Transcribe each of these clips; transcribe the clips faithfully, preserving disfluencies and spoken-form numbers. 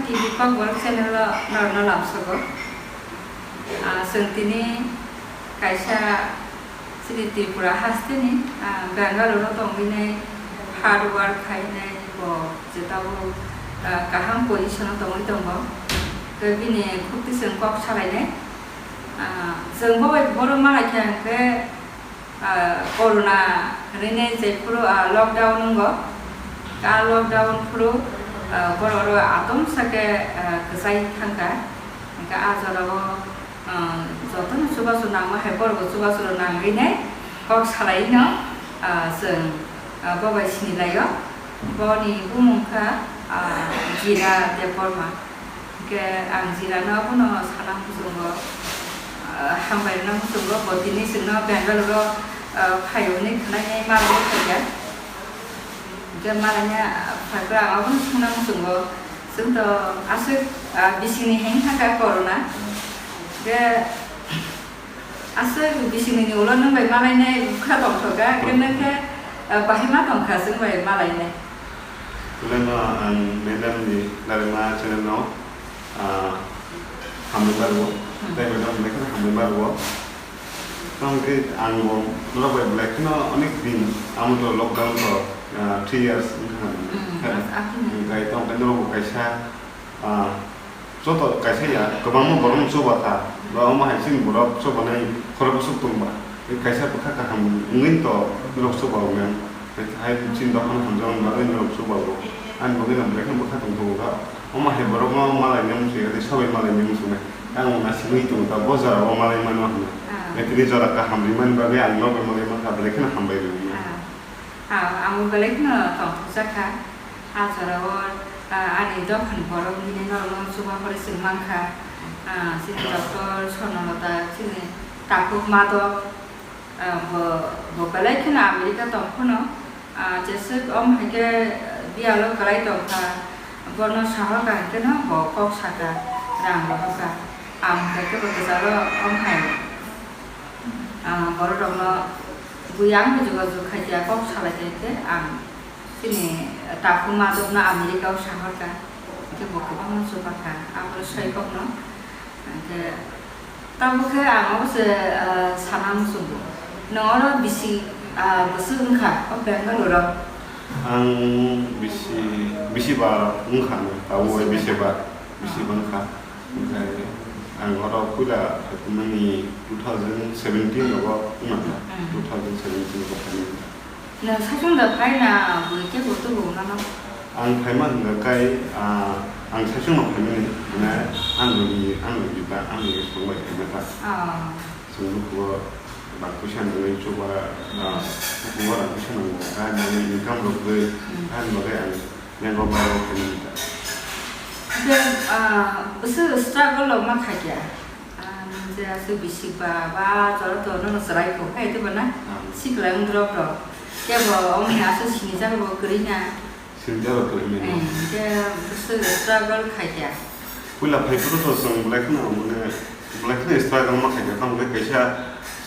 T V Kokborok channel o norokno lamsogo. Ah, chwng tini kaisa chini Tripura hasteni, ah, Bangalore o tongwinai hard work khainai bo je tabuk, ah, kaham position o tongwi tongo. Tei bini khukti chwng kok salainai. Ah, chwng bo bai borok malaikha hwnkhe, ah, corona hinwi jephuru, ah, lockdown wngo, ah, lockdown phuru, ah, borok rok atomsa khe, ah, kwchai thangkha. Hwnkhe ah jorao, ah, jotono chubachu nangma hai borokbo chubachu rok nangwinai kok salaino, ah, chwng, ah, bo bai sinilaio. Boni bumung kha, ah, Jira Debbarma. Hwnkhe ang Jirano abono sana muchungo, ah, hambai rwna muchungo, bo tini chwngno Bangalore o, ah, phai hwnwi khwnainai malai phaikha. Hwnkhe malaina phaikhe ang abono swngna muchungo, chwng to aswk, ah, bisingni heng thangkha corona. Hwnkhe aswk bisingni ulo nwng bai malainai bwkha tongthokha, hwnkhe nwng khe, ah, bahai ma tongkha chwng bai malainai. Belai no ang madam ni Larima channel no, ah, hambai ma rwo. Hmm. Tei madam belai kheno hambai ma rwo. Tamo khe ang bo norok bai belai kheno onek din amo to lockdown to, ah, three years wngkha na. Hmm, Khe, as-, akhirnya. Hmm, kai tamo khe norok bo kaisa, ah, Joto kaisa ya, kwbangma borok no chuba kha, ba omo hai chini borok chubanai khorok bwswk tong ba. Tei kaisa bwkha kaham wngwi to norok chuba o meng. Hai chini dophano hamjakmani bagwi norok chuba o. Ani bagwi no belai kheno bwkha tong tongo kha. Omo hai borok no malai nai muchung ya tei sobai malai nai muchung nai. Tamo na simi tongo ta bo jora o malai mano hwnwi. Ah. Tei tini jora kaham rimani bagwi ang nobai malai mankha belai kheno hambai rw. Ah. Ah, ang bo belai kheno tongthokjak kha. Ah, jorao, ah, ani dophani borok bini norokno chuba horo chwng mankha. Ah, chini doctor Swarnalata, chini takhuk Madok, ah, bo, bo belai kheno America tong phano, ah, jeswk om hai khe biyalo kwlai tongkha, bono sahorkha hai kheno bo kok sakha, rang rohorkha. Ang hai khe bo kwcharo om hai, ah, borok rokno bui ang bo jogajog khai kha, kok salai kha khe ang Chini takhuk Madokno America o sahorkha, hwnkhe bo kwbangma chubakha, aboni soikokno. Hwnkhe tabuk khe ang obo se, ah, sana muchungo. Nwng oro bisi, ah, bwswk wngkha o Bangalore o? Ang bisi, bisi ba wngkha, tabuk bisi ba, bisi ba wngkha. Hwnkhe ang oro puila phaimani two thousand seventeen rogo wngkha, Hmm. two thousand seventeen rogo phaimani. Nwng saichung da phai na bui khe bo tubu nano? Ang phaima hwnka khe, ah, ang saichung no phaimani, mane ang logi, ang logi ta, ang logi song bai phaima ta. Ah. Chwng bukugo rang puisa nangwi chuba, ah, bukugo rang puisa nango, ah, nangwi income rok gwi, Hmm. ah, bagwi ang bank o borok phaimani ta. Hwnkhe, ah, bwswk struggle rok ma kha khe? Ah, nwng je aswk bisi ba, ba, jora to nono chwrai kho, hai diba na? Ah. Sikla wng drop rok. Kebo omo ni aswk sinijak bo kwrwi na. Sinijak bo kwrwi na. Eh, je bwswk struggle khai kha. Puila phai phuru to chwng belai kheno, mane, belai kheno struggle ma khai kha, tamo khe kaisa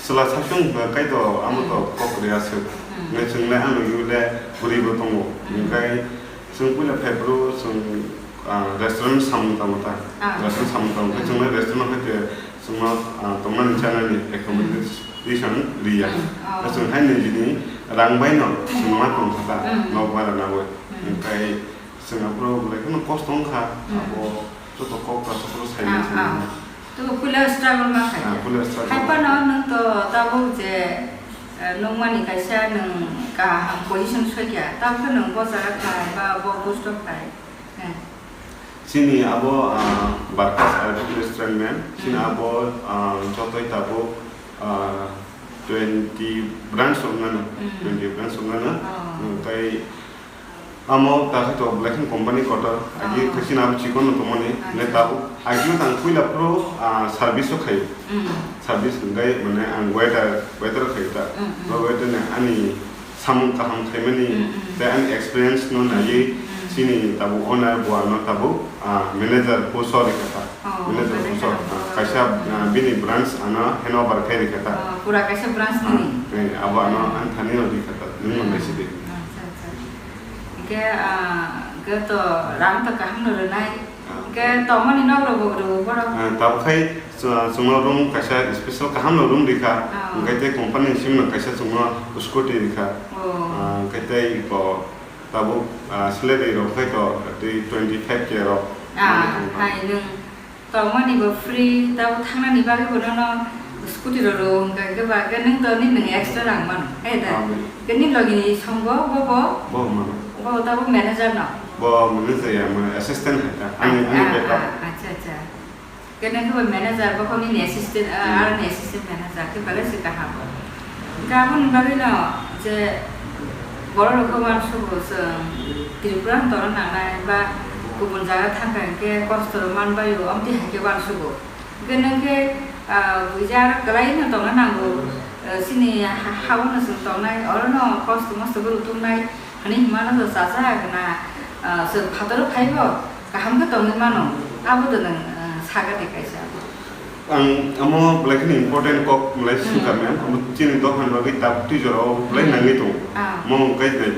chwla saichung ba kai to amo to Hmm. kok kwrwi aswk. Hmm. Nai chwng le ano yule bwrwi bo tongo. Hmm. Hwnkhe chwng puila phai phuru chwng Ah, restaurant samung tangma ta. Ah. Restaurant samung tangma ta. Hmm. Chwngno restaurant hai khe chwngno, ah, tongnani chanani accommodation riya. Hmm. Oh. Chwng hai nijini rang baino chwngma tongkha ta, Hmm. nok bara nawi. Hmm. Hwnkhe chwng aphuru belai kheno kosto wngkha. Hmm. Abo joto kok kaisa phuru saimani Ah, chwngno. Ah. To puila struggle ma khai. Ah, puila struggle. Hai phano nwng to tabuk je, eh, nukmani kaisa nwng kaham position soikha. Tabuk nwng bo jaga khai ba bo post o khai. Chini abo, ah, Barkas Arabic Restaurant ma'am. Chini Hmm. abo, ah, jotoi tabuk, ah, twenty branch rok nano. Hmm. Twenty branch rok nano. Oh. Hmm, tai amo ta khe to belai kheno company kotor. Agi Oh. khe chini abo chikon no tongmani. Acha. Ne tabuk agi tang puila phuru, ah, service o khaio. Hmm. Service hwnkhe mane ang waiter, waiter khaio ta. Hmm, hmm. Bo waiter ni ani samung kaham khaimani, Mm, mm. tei ani experience no naiwi Mm. chini tabuk owner bo ano tabuk, ah, manager post o rikha ta. Oh, manager post o, manager. Ah, kaisa, ah, bini branch ano handover khai rikha ta. Oh, pura kaisa branch Ah, nini? eh, abo ano ani thani no rikha ta, nwng no naisidi. Acha, acha. Hwnkhe, ah, hwnkhe to rang to kaham no rwnai. Ah. Hwnkhe Eh, tongmani nok rok bo rw borok. Ah, tabuk khai, ah, chwngno room kaisa special kaham no room rikha. Ah. Hwnkhe tei company ni simi no kaisa chwngno scooty rikha. Oh. Ah, hwnkhe tei bo tabuk, ah, salary rok khai to tei twenty five K rok. Ah, hai nwng tongmani bo free, tabuk thangnani bagwi bo nono scooty rok rw hwnkhe ba, hwnkhe nwng to nini nwng extra rang mano. Hai da? Ah, bai. Hwnkhe nini logi ni song bo, bo bo? Bo mano. Bo tabuk manager no? Bo manager ya, mane assistant hai ta. Ani, ani ah, backup. Ah, acha, acha. Kene khe bo manager, bo khe nini assistant, ah, hmm, aro ni assistant manager, khe belai se kaham. Hwnkhe aboni bagwi no je borok rok khe uansugo chwng Tripura ni tongna nangnai ba kubun jaga thangkha hwnkhe kosto rok manbai o, amtwi hai khe uansugo. Hwnkhe nwng khe, ah, buija aro kwlai no tongna nango, ah, chini ha-, ha-o no chwng tongnai, oro no kosto mosto khe rw tongnai. Ani hwnmano to chajak na, ah, chwng phataro phaibo kaham khe tongwi mano, abo to nwng, ah, saga de kaisa. Ang amo belai kheno important kok belai, hmm, singkha mem, amo chini dophani bagwi tabuk twi jorao belai, hmm, nangwi tongo. Ah. Mo wngkha nai,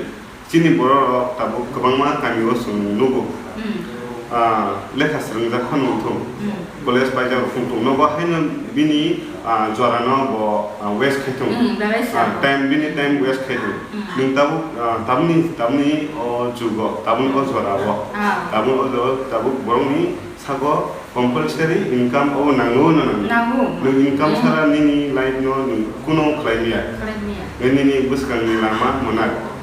chini borok rok tabuk kwbangma kami o chwng nugo. Hmm. Ah, lekha swrwngjak phano wngthung. Hmm. College paijak rok phano wngthung. Nogo haino bini, ah, jora no bo, ah, waste khai thung. Hmm, belai se. Ah, time, bini time waste khai thung. Hmm. Nwng tabuk, ah, tabukni, tabukni o jugo, tabukni o jora o. Ah. Tabukni o jora o, tabuk borokni sago compulsory income o nango no nango. Nango. Nwng income, hmm, sara nini life no nwng kuno khlai maya. Khlai maya. Nini bwskangni lama mwnai.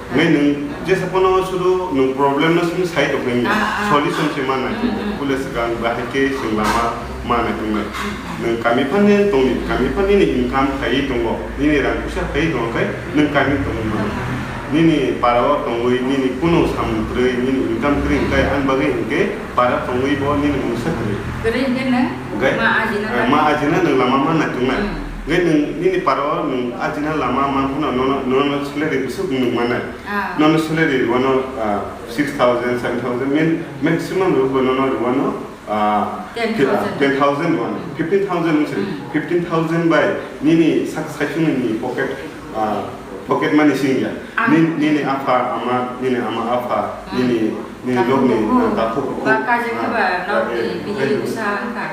Ngai nwng jesa pono sudu nwng problem no simi sai tongkhe, ah, ah, solution se ma nai, mm, mm, pule swkang bahai khe chwng lama ma nai tongnai. Mm, mm. Nwng kami phani tongni, kami phani nini income khaiwi tongo, nini rang puisa khaiwi tongo khe nwng kami tongwi mano. Mm. Nini para o tongwi nini kunu samung kwrwi, nini income kwrwi hwnkhe ani bagwi hwnkhe para tongwi bo nini mungsa kwrwi. Kwrwi hwnkhe nwng, hwnkhe, ma ajina, eh, ma ajina nwng lama ma nai tongnai. Mm. Hwnkhe nwng nini para o nwng ajina lama ma phano nono, nono salary bwswk nwng manai. Ah. Nono salary rwano, ah, six thousand, seven thousand, min-, maximum rwbo nono rwano, ah, ten thousand. Ten thousand rwano, fifteen thousand wngse. Hmm. Fifteen thousand bai nini sak saichung ni pocket, ah, pocket money sing ya. Ah. Ni-, nini apha ama, nini ama apha, hmm, nini, nini takhuk nokni, bukhuk, ah, takhuk bukhuk, ba kaje ah, kheba ah, nokni eh, bihik eh, bwsa wngkha.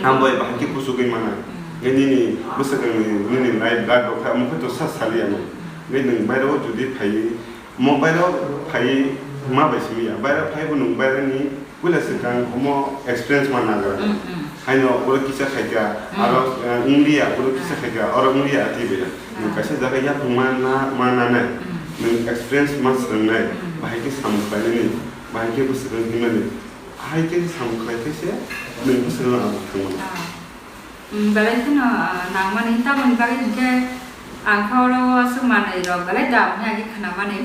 Ang bai bahai khe kuchugwi mano. Hmm. Nini bwswk nini, nini life guard rok kha, omo khe to sa sali ano. Hmm. Nini nwng bairo jodi phai Mo bairo phai ma bai simi ya. Bairo phai bo nwng bairo ni puila swkang omo experience ma nagra. Mm, mm. Haino oro kisa khaika, mm, aro, eh, wnglia, oro kisa khaika, oro wnglia ati bai ya. Nwng kaisa jaga yaphang ma na, ma nanai. Mm. Nwng experience ma swrwngnai. Mm. Bahai khe samung khlainani, bahai khe bwswk wng himnani. Hai khe samung khlai khe se nwng bwswk wng abo thangmani. Ah. Mm, belai kheno, ah, nangmani, tamoni bagwi hinkhe ang khe oro aswk manwi rok belai dam hwnwi agi khnamani.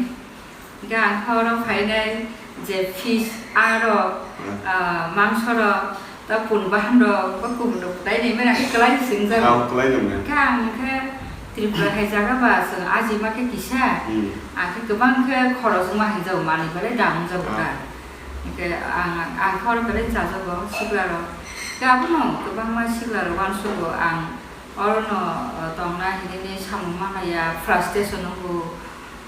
Hinkhe ang khe oro phainai je fish, aa rok, hmm, ah, mangso rok, ta pun bahan rok, ba kubun rok, tai ni mena khe kwlai swngjago. Ah, kwlai nangya. Hinkhe ang hinkhe Tripura hai jaga ba chwng ajima khe kisa, hmm, ang khe kwbang khe khoros wngma hinjago, manwi belai dam wngjago, ah, ta. Hinkhe ang, ang khe oro belai chajago, sikla rok. Khe abono kwbangma sikla rok uansugo ang. Orono, uh, tongna hinini samung manaya, frustration wngo,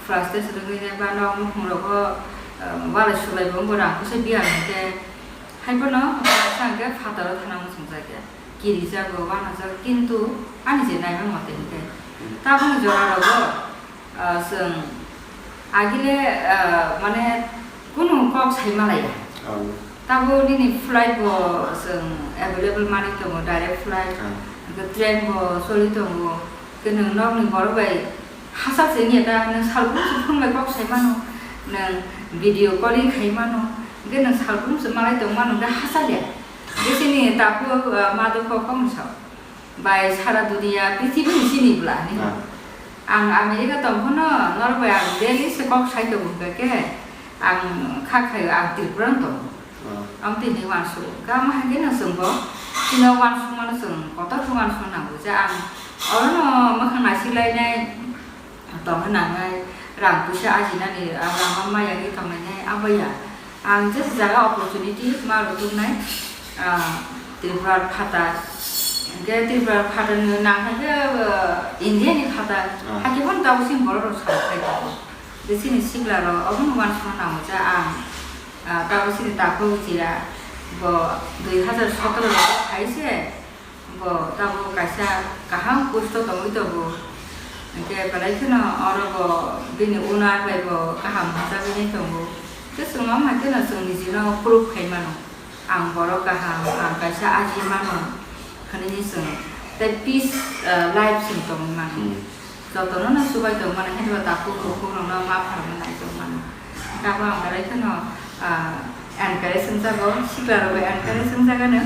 frustration wngwi ba nok nukhung rogo, uh, walai sulaibo wngbo rang kusa biya hinkhe, haiphano baksa hinkhe phataro thana muchungjakya, kirijago, wanajago, kintu ani je naima mote hinkhe tabukni jora rogo, Ah, chwng agile, ah, mane kunu kok sai malaya. Ang. Tabo nini flight bo chwng available manwi tongo, direct flight. Ang. Hwnkhe train bo choli tongo. Hwnkhe nwng nokni borok bai hachal se wngya ta, nwng salbrum se phone bai kok sai mano, nwng video calling khai mano, hwnkhe nwng salbrum se malai tong mano, hwnkhe hachal ya. Hwnkhe chini takhuk, ah, ma dukho kok ni sao. Bai sara duniya prithibi ni sini bwla ni. Ah. Ang America tong phano norok bai ang daily se kok sai tongo hwnkha khe ang kha khaio ang Tripura ni tongo. Ah. Ang tini uansuk kha ma hai khe no chwng bo chini uansuk mano chwng kotor khe uansuk nango je ang oro no mwkhang naisik lainai. Tongna nangnai, rang puisa ajinani, ah, lama maya wngwi tongnainai, abo ya. Ang just jaga opportunity ma rwtwknai, ah, Tripura phatar. Hwnkhe Tripura phatar ni nang khe, ah, India ni phatar. Ah. Hakhe phano tabuk chini borok rok sal khai tongo. Tei chini sikla rok obono uansukna nango je ang, ah, tabuk chini takhuk chira. Bo dui hazar sotoro o phai se, bo tabuk kaisa kaham post o tongwi tongo. Hinkhe belai kheno oro bo bini owner bai bo kaham hwnjagwi tongo. Tei chwng wng hai kheno chwng nijino proof khai mano. Ang borok kaham, ang kaisa aji mano hwnwi chwng tei peace, ah, life chwng tongwi mano. Hmm. Jotono no chubai tong mano, hwnba takhuk bukhuk rokno ma pharma nai tong mano. Tabuk ang belai kheno, ah, encourage wngjago, sikla rok bai encourage wngjago no.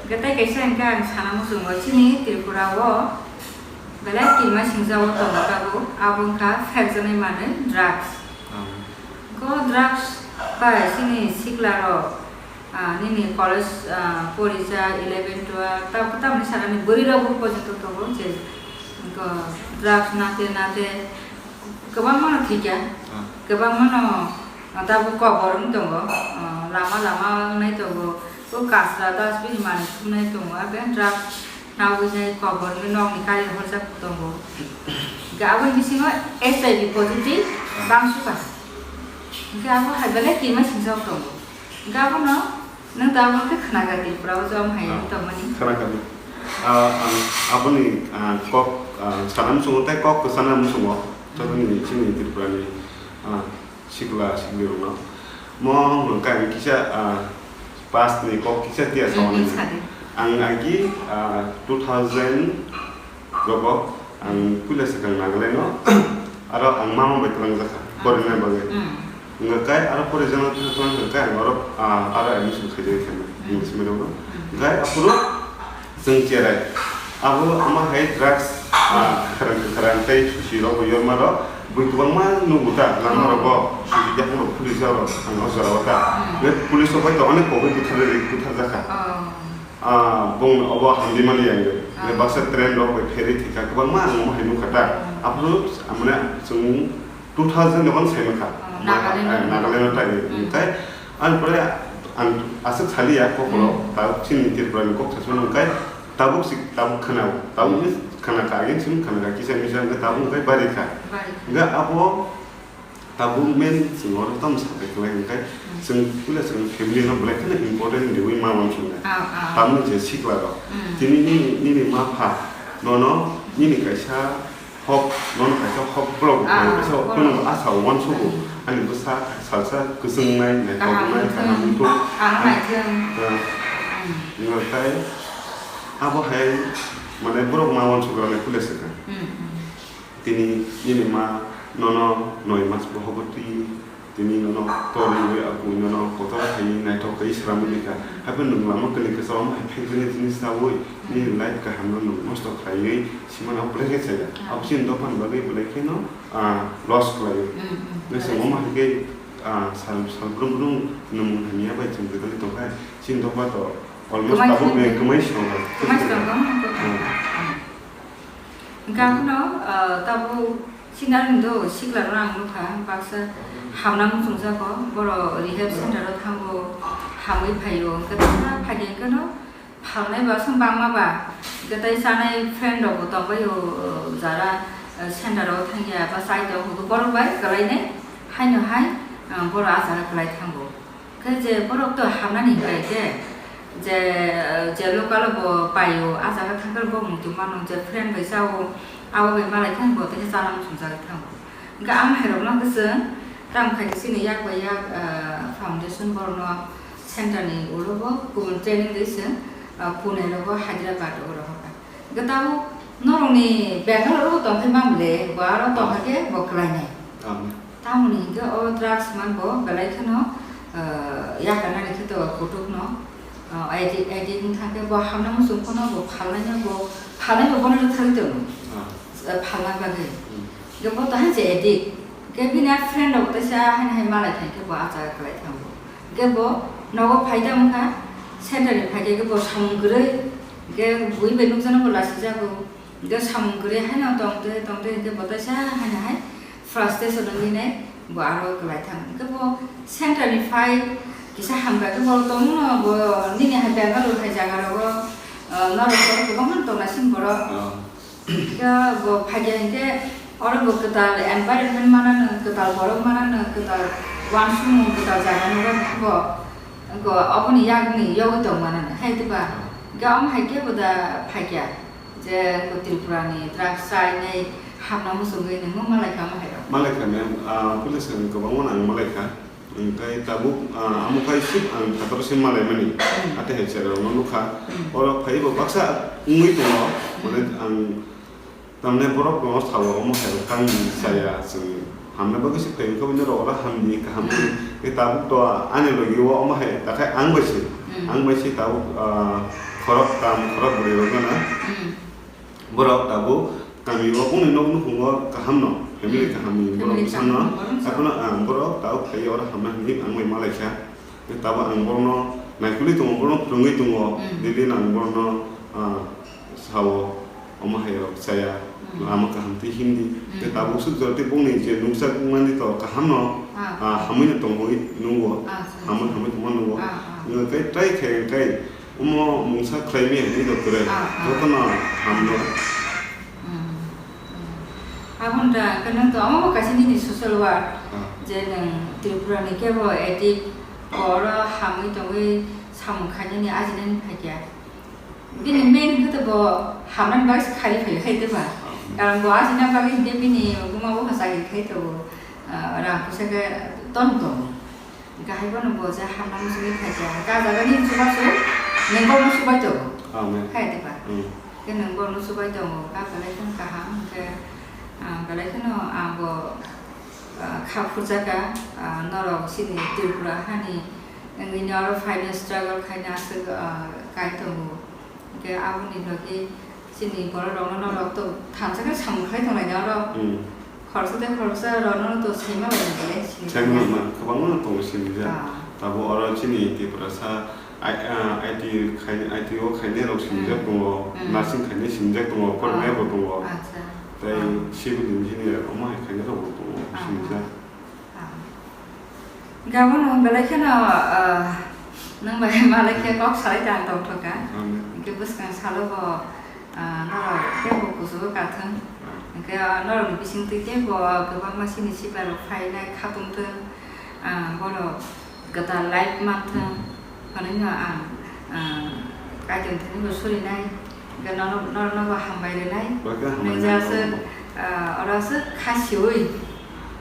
Hwnkhe tei kaisa hwnkhe ang sana muchungo chini Tripura o belai kima singsa o tongo tabuk, abo wngkha phekjaknai manwi drugs. Hmm. Go drugs bai chini sikla rok, ah, nini college, ah, porijak, eleven, twelve, ta-, tamni sakani bwrwi rok bo porjonto tongo je, go drugs nate nate kwbangma no thwikya, ah, kwbangma no, ah, tabuk kobor wng tongo, ah, lama lama wngnai tongo, o kasra dustbin ni manwi thumnai tongo, abo drugs Nabwi nai kobor wngwi nokni kari horjak tongo. Hingke aboni bisingo H I V positive bangsuka. Hingke abo hai belai kima singjak tongo. Hingke abono nwng tabuk khe khnaga Tripura o jom hai Ah, tongmani. Khnaga di. Ah, ang aboni, ah, kok, ah, sana muchungo tei kok kwchana muchungo. Chini, chini Tripura ni, ah, sikla siklirokno. Mo hwnka ang kisa, ah, past ni kok kisa tiya Hmm, sawi hmm, nai. Sadi. Ang agi, ah, two thousand rogo ang puila swkang Nagaland o, aro ang mama bai twlang jakha, Ah. Porina bagwi. Hmm. Hwnka khe aro porijakno twlang hwnka ang oro, ah, aro admission khaijak kha Hmm. English medium o. Hmm. Hwnka khe aphuru Chwng cherai. Abo ama hai drugs, ah, kwkhrang kwkhrang tei susi rok bo yorma rok bui kwbangma nugo ta lama rogo susi yaphang rok police rok ang o jora o ta. Hmm. Be police rok bai to onek kok bai buthar ri buthar jakha. Oh. Ah, bong obo hamdi mani yang be. Ah. Be baksa train rok bai ferry thika kwbangma ang omo hai nukha ta. Hmm. Aphuru amne chwng two thousand eleven sai mankha. Oh, Nagaland. Eh, Nagaland o tai. Hmm. Tei ani pore ang aswk saliya kokoro, Hmm. ta chini Tripura ni kok sasma nang kai tabuk si, tabuk khana, tabuk Hmm. ni khana ka, agin sim khana ka, kisa misa hingke tabuk hingke bari kha. Bari. Hingke abo tabuk men chwng oro tam sa bai khlai hingke Hmm. chwng pula chwng family no belai kheno important riwi ma uansuknai. Ah, ah. Tamni je sikla rok. Hmm. Tini nini, nini ma pha nono nini kaisa hok, nono kaisa hok borok, Ah, kaisa hok borok. Bono asa uansukgo. Hmm. Ani bwsa salsa kwchwngnai, Kaham naithoknai, wngthung. Kaham wngthung. Ang Ang, naithung. Ah, Hmm. Noktai abo hai, mane, borok ma uansuk rwna kule se kha. Hmm, hmm. Tini nini ma nono noi mas bohogo twi. Tini nono torwi abo nono kotor khai naithok khai swnamwi rikha. Haikhe nwng lama kwlwi kwchao hai phekjagwi tini saui nini life kaham no nwng nosto khlaiwi simano belai khe chaya. Ah. Abo chini dophani bagwi belai kheno, ah, loss khlaio. Mm, mm. Belai chwng omo hai khe, ah, sal, sal brum brum nwng hamya bai chwng kwtangwi tongkha. Chini dopha to almost Kwmai tabuk thangwi. Kwmai swnamkha. Kwmai swnamkha. Ah. Hingke abono, ah, tabuk sinarni do sikla rok ang nukha, baksa hamna muchungjago, borok rehab center o thango, hamwi phaio, hingke tei phaikhe hingke no phalnai ba aswk bangma ba, hingke tei chanai friend rok bo tongbaio, jara, ah, center o thangya ba chai tongo, borok bai kwlainai haino hai, ah, borok ah jaga kwlai thango. Khe je borok to hamnani hinkhe khe, je, je local o bo paio, ah jaga thangkhar bo muitu mano, je friend bai chao, abo bai malai khe bo tei chana muchungjagwi thango. Hinkhe ang hairokno khe chwng tamo khai khe chini yak bai yak, ah, foundation borokno center ni ulo bo kubun training rwi chwng, ah, Pune rogo, Hyderabad rogo rohorkha. Hwnkhe tabuk norokni Bangalore o tongkhe mamle, bo aro tongkha khe bo kwlainai. Tamo. Tamoni hinkhe o drugs man bo belai kheno, ah, yakarnani khe to kutukno, ah, addict, addict wngkha khe bo hamna muchung phano bo phalnaino bo, phalnai bo bono rwthagwi tongo. Ah. Ah, phalna bagwi. Hmm. Hwnkhe bo to hai se addict. Hwnkhe bini a friend rok teisa haino hai malai kha khe bo ah jaga kwlai thango. Hwnkhe bo nogo phai tamo kha, center ni phai khe bo samung kwrwi, hwnkhe bui bai nukjakno bo lasijago. Hwnkhe samung kwrwi haino tongtwi tongtwi hwnkhe bo teisa haino hai frustration wngwi nai bo aro kwlai thang. Hwnkhe bo center ni phai kisa hamkha khe bo tongmano bo nini hai Bangalore hai jaga rogo, ah, norok kwbangma tongnaising borok. Ah. Hwnkhe bo phaikha hinkhe oro bo kwtal environment manano, kwtal borok manano, kwtal uansukmung, kwtal jaga nukjakha bo. Wngkha oboni yakni yogwi tongmani, hai diba? Hwnkhe omo hai khe bo da phaikya, je wngkha Tripura ni drugs chainai hamna muchungwi nungmung malaikha omo hai rok. Malaikha ma'am, ah, police ni kwbangma ang malaikha. Hwnkhe tabuk, ah, amo khai sip ang phataro se malaimani. Hmm. Ate hai chera rokno nukha. Hmm. Oro phai bo baksa wngwi tongo. Hmm. Mane ang Tamni borok no sao omo hai kang saya chwng hamna bagwi se phai wngkha bini rok oro hamni kaham ni. Hmm. Tei tabuk to ani logi o omo hai takhai ang bai se. Hmm. Ang bai se tabuk, ah, khorok tam khorok bwrwi rok gana. Hmm. Borok tabuk kami o bongni nok nukhung o kaham no, family Hmm. kaham ni borok Family bwsang no. Kaham ni borok bwsang. Akheno ang borok tabuk phai oro hamna hinwi ang bai malaikha. Tei tabuk ang borokno naikolwi tongo, borokno phwrwngwi tongo. Hmm. Daily no ang borokno, ah, sao, omo hai rok chaya, Hmm. lama kaham tei himdi. Hmm. Tei tabuk swk jora tei bongni je nukjak mani to kaham no, Ah. ah, hamwi no tongwi nungo. Ah, sa, Hamwi, sa. hamwi tongma nungo. Ah, ah. Nung tei try khe, khe omo mungsa khlai mi hinwi rok kwrwi. Ah, ah. Jotono hamno. Hmm. Aboni da, hwnkhe nwng to omo bo kaisa nini social work, Ah. je nwng Tripura ni kebo addict, bo oro hamwi tongwi samung khainani ajinani phaikya. Bini main hwnkhe to bo hamnani bagwi se khari phaio hai, diba? Ah. Karon bo ajina bagwi hwnkhe bini buma bupha chakri khai tongo, ah, rang puisa khe ton tongo. Hwnkhe hai phano bo je hamna muchungwi phaikha, hwnkhe ah jaga ni chubachu nwng bono chubai tongo. Ah, ma'am. Hai diba? Hmm. Hwnkhe nwng bono chubai tongo, kha belai kheno kaham, hwnkhe, ah, belai kheno ang bo, ah, kha phurjakha, ah, norok chini Tripura hani wngwi ni oro phaina struggle khaina aswk, ah, kai tongo. Hwnkhe aboni logi chini borok rokno norok to thansa khe samung khlai tonglaini oro. Hmm. Khoroksa tei khoroksa rokno to sengma bai nai le sini Sengma tongya. Ma, kwbangma no tongo sinijak. Ah. Tabuk oro chini Tiprasa I, ah, I T khai, I T o khainai rok sinijak Hmm. tongo, Hmm. nursing khainai sinijak tongo, Ah. pornai bo tongo. Acha. Tei Ah. civil engineer omo hai khainai rok bo tongo Ah. sinijak. Ah. Hwnkhe abono belai kheno, ah, nwng bai malai khe kok salai tang tongthokha. Amen. Hwnkhe bwskang salo bo, ah, norok teibo kuchugo kathwng. Hwnkhe, ah, norokni bisingtwi teibo kwbangma chini sipai rok phainai khatungthwng, ah, borok kwtal life manthwng. Hwnwi no ang, ah, Kaitor thani bo surinai, hwnkhe nono, norokno bo hambai rwnai. Bo khe hambai Nang rwnai, jaswk, oh. Ah, oro aswk kha siwi,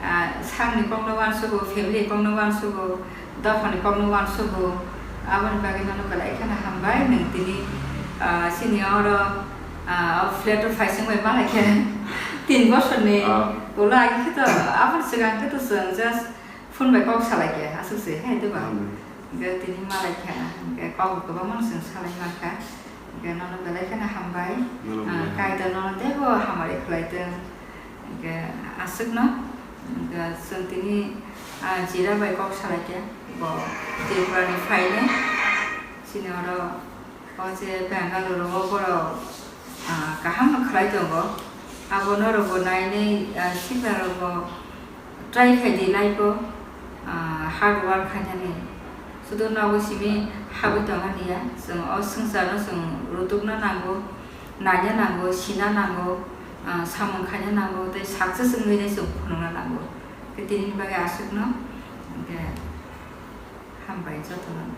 ah, sakni kokno uansugo, family kokno uansugo, dophani kokno uansugo. Aboni bagwi nono belai kheno hambai, nwng tini, ah, chini oro, ah, o flat o phaising bai malai khe tin bosorni Ah. ulo agi khe to, aboni swkang khe to chwng just Phone bai kok salai khe aswk se, he, diba? Hmm. Hwnkhe tini malai khe, hwnkhe kok bo kwbangma no chwng salai mankha. Hwnkhe nono belai kheno hambai. Nono Ah, belai. Kaitor nono teibo hamari khlai tong. Hwnkhe aswkno, hwnkhe chwng tini, ah, Jira bai kok salai khe, bo Tripura ni phainai. Chini oro O je Bangalore o borok, ah, kaham no khlai tongo. Abo norok bo nainai, ah, sikla rok bo try khai di life o, ah, hard work khainani. Sudu nogo simi habwi tongna niya. Chwng o swngchar no chwng rutukna nango, naina nango, sina nango, ah, samung khaina nango, tei success wngwi nai chwng phunukna nango. Tei tini bagwi aswkno, hwnkhe hambai jotono.